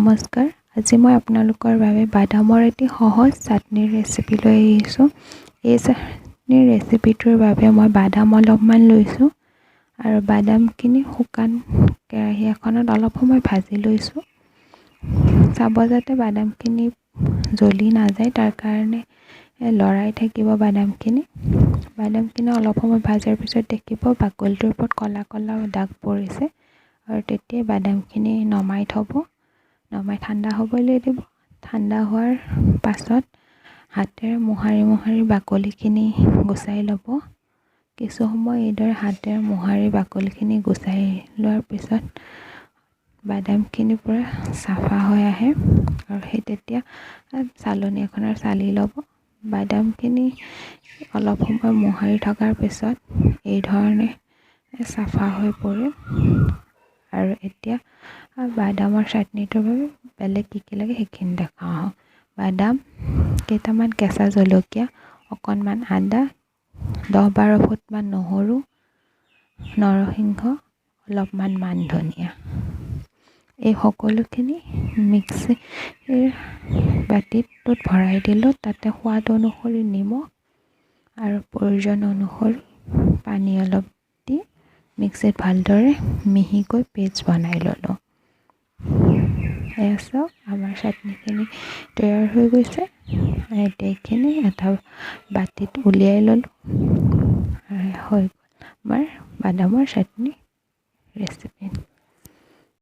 নমস্কাৰ। আজি মই আপোনালোকৰ বাবে বাদামৰ এটি সহজ চাটনিৰ ৰেচিপি লৈ আহিছোঁ। এই চাটনিৰ ৰেচিপিটোৰ বাবে মই বাদাম অলপমান লৈছোঁ আৰু বাদামখিনি শুকান কেৰাহী এখনত অলপ সময় ভাজি লৈছোঁ। চাব যাতে বাদামখিনি জ্বলি নাযায়, তাৰ কাৰণে লৰাই থাকিব বাদামখিনি। বাদামখিনি অলপ সময় ভাজাৰ পিছত দেখিব বাকলিটোৰ ওপৰত ক'লা ক'লা দাগ পৰিছে আৰু তেতিয়াই বাদামখিনি নমাই থ'ব। নমাই ঠাণ্ডা হ'বলৈ দিব। ঠাণ্ডা হোৱাৰ পাছত হাতেৰে মোহাৰি মোহাৰি বাকলিখিনি গুচাই ল'ব। কিছু সময় এইদৰে হাতেৰে মোহাৰি বাকলিখিনি গুচাই লোৱাৰ পিছত বাদামখিনি পূৰা চাফা হৈ আহে আৰু সেই তেতিয়া চালনী এখনত চালি ল'ব। বাদামখিনি অলপ সময় মোহাৰি থকাৰ পিছত এই ধৰণে চাফা হৈ পৰে। আৰু এতিয়া বাদামৰ চাটনিটোৰ বাবে বেলেগ কি কি লাগে সেইখিনি দেখাওঁ আহক। বাদাম, কেইটামান কেঁচা জলকীয়া, অকণমান আদা, 10-12 ফুটমান নহৰু, নৰসিংহ, অলপমান মান ধনিয়া, এই সকলোখিনি মিক্সিৰ বাতিটোত ভৰাই দিলোঁ। তাতে সোৱাদ অনুসৰি নিমখ আৰু প্ৰয়োজন অনুসৰি পানী অলপ দি মিক্সিত ভালদৰে মিহিকৈ পেষ্ট বনাই ল'লোঁ। এয়া চাওক, আমাৰ চাটনিখিনি তৈয়াৰ হৈ গৈছে। এতিয়া এইখিনি এটা বাতিত উলিয়াই ল'লোঁ আৰু হৈ গ'ল আমাৰ বাদামৰ চাটনি ৰেচিপি।